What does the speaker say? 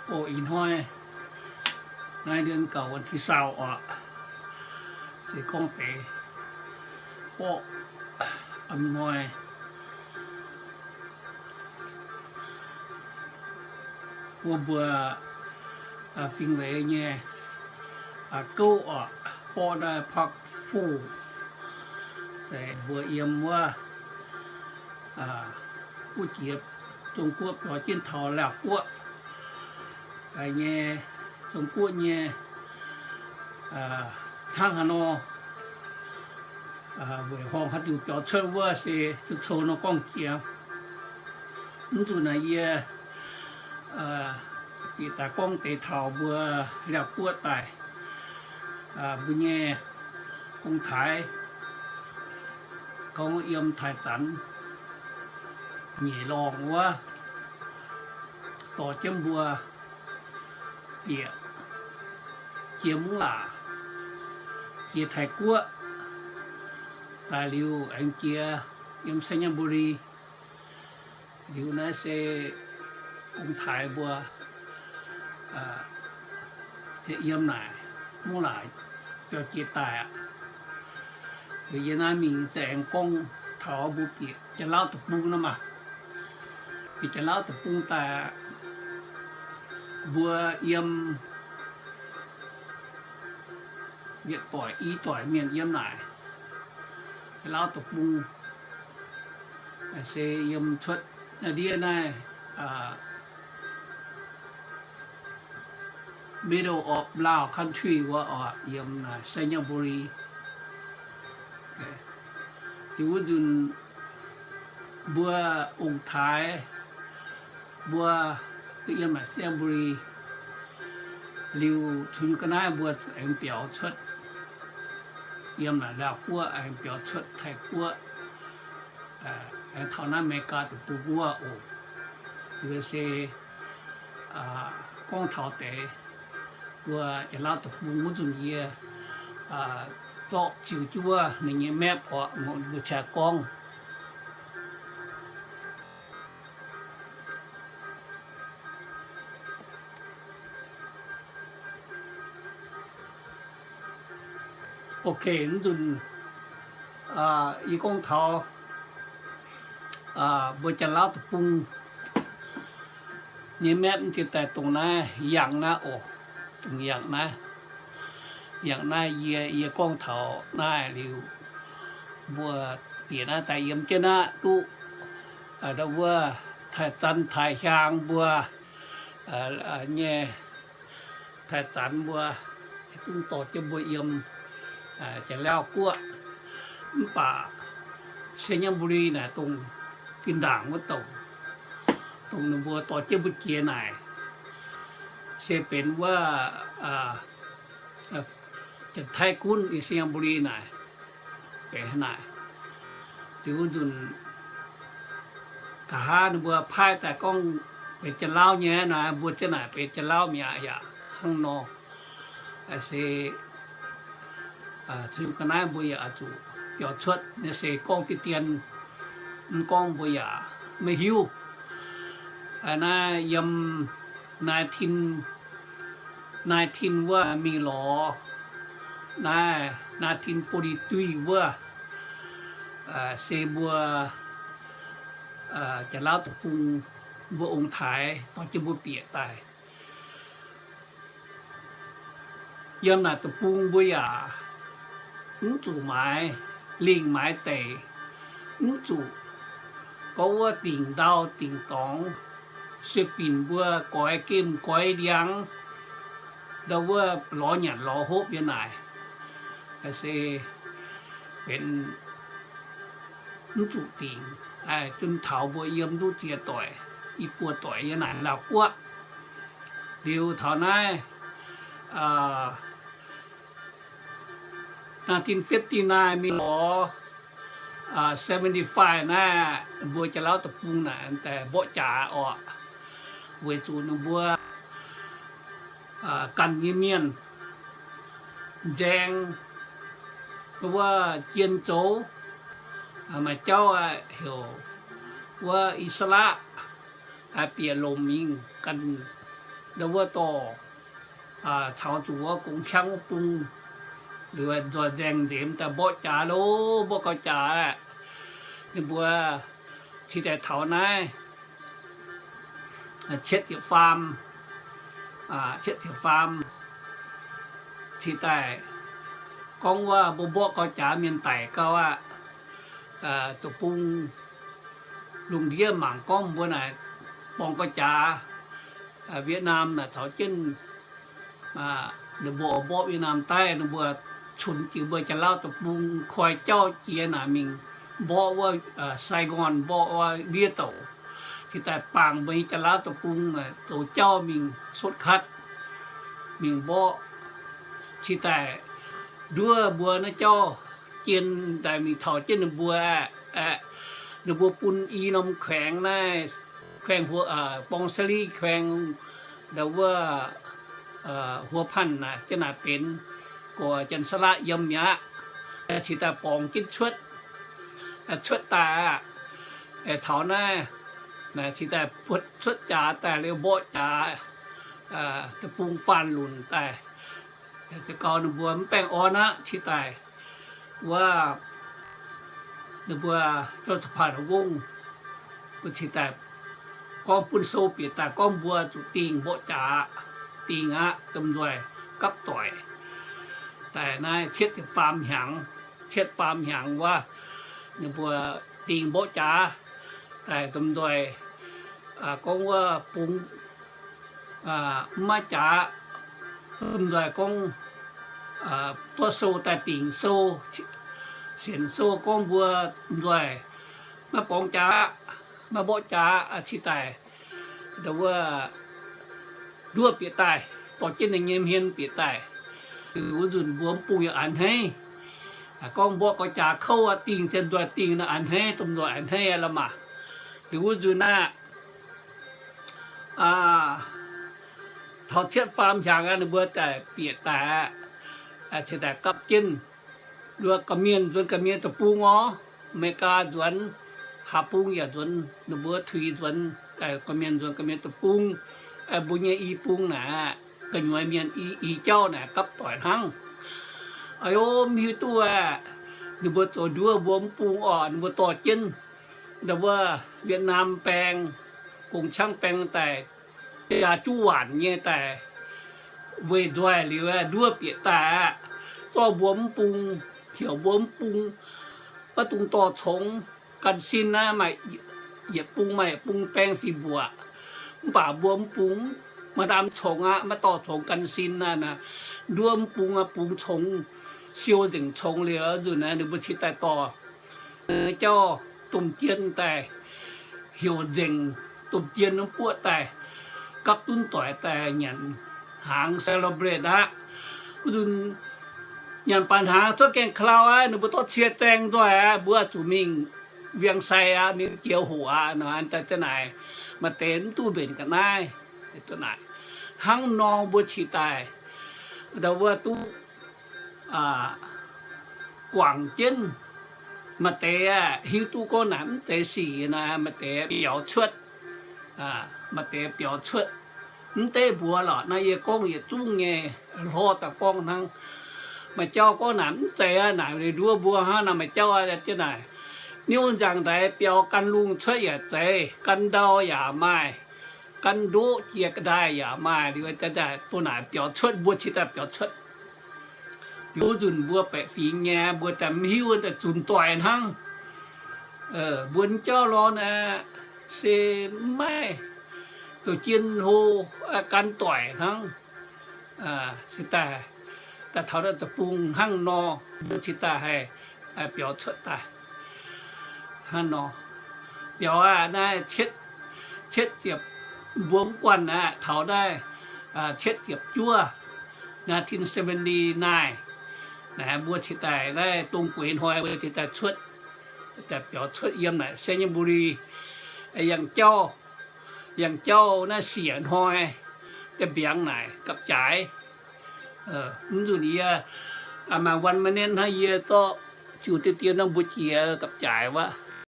Oc, ih hnoi naaiv เดือนเก้า วันที่ซาว oc, se gorngv deix borqv am hnoi wuov mbuo fingx leiz nyei gouv oc, borqv naaiv pak fuv, se mbuo yiem wuov guv jiex Zong-Guoqv biaux jienv taux Laauv Guoqv nyei, Zong-Guoqv nyei hnangv haaix nor, weic horngh haaix diuc biaux cuotv wuov se zoux-zoux nor gorngv jiex. Mv zuqc naaic yie bieqc daaih gorngv deix taux mbuo Laauv Guoqv daaih, mbuo nyei ong-taaix gorngv yiem Taiv Zanx nyeic lorngh wuov dorh jienv mbuo bieqc jiex Mungv Laac, jiex Taiv Guoqv daaih liuz aengx jiex yiem Sainyabuli. Liuz naaiv se ong-taaix mbuo se yiem naaic Mungv Laac biaux jiex daaih aqv. Liuz yie naaiv mingh za'gengh gorngv taux mbuo bieqc Janx-Lauv Deic-Bung nor maah. Bieqc Janx-Lauv Deic-Bung daaih, mbuo yiem yietc doic i doic mienh yiem naaic Janx-Lauv Deic-Bung se yiem cuotv ndiev naaiv middle of Lao country wuov oc, yiem Sainyabuli. Liuz wuov nzunc mbuo ong-taaix mbuo yiem naaic Sainyabuli liuz, cunx ga'naaiv mbuo aengx biaux cuotv yiem naaic Laauv Guoqv, aengx biaux cuotv Taiv Guoqv, aengx taux naaiv America Deic-Bung wuov oc. Liuz se gorngv taux deix mbuo Janx-Lauv Deic-Bung wuov nzunc yie zorqv ziux jienv wuov ninh nyei map oc, mbuo qaqv gorngv. Ok, mv nzunc yie gorngv taux mbuo Janx-Lauv Deic-Bung nyei map mv ziex daaih dongh naaiv yangh naaiv oc, dongh yangh naaiv. Yangh naaiv yie, yie gorngv taux naaiv liuz, mbuo bieqc naaiv daaih yiem jienv naaiv duqv ndau wuov Taiv Zanx Taiv Hiaang mbuo nyei Taiv Zanx mbuo, zungv dorh jienv mbuo yiem Janx-Lauv Guoqv. Mv baac Sainyabuli naaic dongh gin ndaangc wuov douc, dongh ninh mbuo dorh jienv mbuo jiex naaic, se benx wuov Janx-Taiv gunv nyei Sainyabuli naaic, benx naaic. Liuz wuov nzunc nqa'haav ninh mbuo paaiv daaih gorngv benx Janx-Lauv nyei naaic, mbuo jienv naaic benx Janx-Lauv mi'aqv yaac hnangv nor. Se cunx ga'naaiv mbuo yaac oix zuqc biaux cuotv nyei se gorngv diqv dien, mv gorngv mbuo yaac maiv hiuv. Naaiv yiem nineteen nineteen wuov mingh lorz naaiv nineteen forty-three wuov, se mbuo Janx-Lauv deic-bung mbuo ong-taaix dorh jienv mbuo bieqc daaih. Yiem naaic deic-bung mbuo yaac mv zuqc maaiz lingh maaiz deic, mv zuqc gorngv wuov dingc ndau dingc dorngx, sueih binc mbuo goix gemh goix ndiangx, ndau wuov lorz nyanc lorz hopv yiem naaic, se benx mv zuqc dingc, zunh taux mbuo yiem duqv ziex doic, i buo doic yiem naaic Laauv Guoqv. Liuz taux naaiv nineteen fifty-nine mingh lorz seventy-five naaiv, mbuo Janx-Lauv deic-bung naaic daaih mborqv jaax orqc, weic zuqc ninh mbuo ganh nyei mienh nzaeng wuov jien zoux, maaih jauv heuc wuov อิสระ, bieqc lomc mingh ganh ndau wuov dorh caux zuqc wuov gong qangv wuov bung, liuz nzoih nzaeng nzemx daaih mborqv jaax lo, mborqv gau jaax aqv. Ninh mbuo cingx daaih taux naaiv cietv ziepc faam, cietv ziepc faam cingx daaih gorngv wuov mbuo mborqv gau jaax mienh daic gau aqv. Deic-bung lungh ndiev mangc gorngv mbuo naaic borngz gau jaax, Vietnam naaic taux jienv ninh mbuo oix mborqv Vietnam daaih, ninh mbuo cunx jiex mbuo Janx-Lauv deic-bung koi jauv jiex naaic mingh mborqv wuov Saigon, mborqv wuov ndiev douc, cingx daaih bangc mbuo nyei Janx-Lauv deic-bung zoux jauv mingh sotv katv, mingh mborqv, cingx daaih nduov mbuo naaiv jauv jien daaih mingh taux jienv ninh mbuo aeqv, ninh mbuo bun i norm ແຂວງ naaiv, ແຂວງ Huo, Borng Sali ແຂວງ ndau wuov ຫົວພັນ naaic, jienv naaic benx gorx Janx-Saalaqv yiem mi'aqv. Cingx daaih borngz jienv cuotv, cuotv daaih aqv. Taux naaiv, cingx daaih cuotv jaax daaih liuz mborqv jaax, deic-bung faanh lunc daaih. Za'gengh ninh mbuo mv baengh orn aqv, cingx daaih wuov ninh mbuo Joseph Pah Wong, mbuo cingx daaih gorngv bun sou bieqc daaih gorngv mbuo zuqc dingh mborqv jaax, dingh aqv, domh nzoih gapv doic. Daaih naaiv cietv ziepc faam hnyangx, cietv faam hnyangx wuov, ninh mbuo dingh mborqv jaax daaih, domh nzoih gorngv wuov bung mv maaih jaax, domh nzoih gorngv duqv sou daaih dingc sou, sienx sou gorngv mbuo nzoih maiv borngz jaax, maiv mborqv jaax, cingx daaih ndau wuov nduov bieqc daaih, dorh jienv ninh nyei hmien bieqc daaih. Liuz wuov nzunc mbuo mv bung yaac a'hneiv. Gorngv mborqv gau jaax kouv aqv, dingh se nzoih dingh naaiv a'hneiv, domh nzoih a'hneiv aqv la'maah. Liuz wuov nzunc naaiv taux cietv faam hnyangx aqv, ninh mbuo daaih bieqc daaih aqv, cingx daaih gapv jienv. Nduov gorqv-mienh nzuonx gorqv-mienh deic-bung orv, America nzuonx, Haaix bung yaac nzuonx, ninh mbuo tuix nzuonx gorqv-mienh nzuonx gorqv-mienh deic-bung. Mbuo nyei i bung naaic, gu'nyuoz mienh i, i jauv naaic gapv doic hnangv. Aa, mv hiuv duqv aeqv, ninh mbuo zoux nduov mbuo mv bung orqc, ninh mbuo dorh jienv ndau wuov Vietnam baeng, gong qangv baeng daaih, jaa juv waanc nyei daaih, weic nzoih liuz nduov bieqc daaih aqv. Zorqv mbuo mv bung, heuc mbuo mv bung maiv dungx dorh congx. Gan sin naaiv maaih yietc bung, maaih yietc bung baeng fih mbuoqc, mv baac mbuo mv bung maiv ndaam congx aqv, maiv dorh congx gan sin aqv. Nduov mv bung aqv, bungx congx, siou nzengc congx liuz nzunc naaiv ninh mbuo cingx daaih dorh jauv domh jien daaih, heuc nzengc domh jien wuov buoqv daaih, gapv dunv doic daaih nyanc hnaangx celebrate aqv. Wuov nzunc nyanc baac hnaangx cuotv gaengh ka'lau aqv, ninh mbuo dorh cie zaeng nzoih aqv, mbuo zuqc mingh wiang sai aqv, mingh jiex hoqc aqv nor, daaih naaic maaih deix mv duqv mbenc ga'naaiv. Hnangv nor mbuo cingx daaih ndau wuov duqv guangc jienv. Maaih deix aeqv, hiuv duqv gorngv naaic mv zeiz sic naaic, maaih deix biaux cuotv, maaih deix biaux cuotv. Mv deix mbuox lorqc, naaiv yie gorngv yietc zungv nyei, hlorv daaih gorngv hnangv. Maaih jauv gorngv naaic mv zeiz aqv, naaic nduov mbuo hnangv naaic. Maaih jauv aqv, jienv naaic, niuv nzangc ndaix biaux gan lungh cuotv yaac zeiz, gan ndau yaac maaih, gan ndoqv jiex ga'ndaaih yaac maaih. Liuz daaih doh naaic biaux cuotv, mbuo cingx daaih biaux cuotv. Liuz nzunc mbuo baeqc fingx nyei, mbuo daaih mv hiuv daaih zunc doic hnangv. Mbuo jauv lorz naaic se mv maaih, zoux jien hlo, gan doic hnangv. Se daaih, daaih taux naaiv deic-bung hnangv nor, mbuo cingx daaih haih biaux cuotv daaih. Hnangv nor, biaux aqv, naaiv cietv ziepc, mbuo mv guanh aqv, taux naaiv cietv ziepc juov, nineteen seventy-nine, naaiv mbuo cingx daaih naaiv dongh gueix hnoi mbuo cingx daaih cuotv, daaih biaux cuotv yiem naaic Sainyabuli. Yangh jauv, yangh jauv naaiv siec hnoi, daaih mbiaangx naaic gapv-jaaix. Mv nzunc yie maaih one minute hnangv, yie zorqv ziux deix dien nor mbuo jiex gapv-jaaix wuov.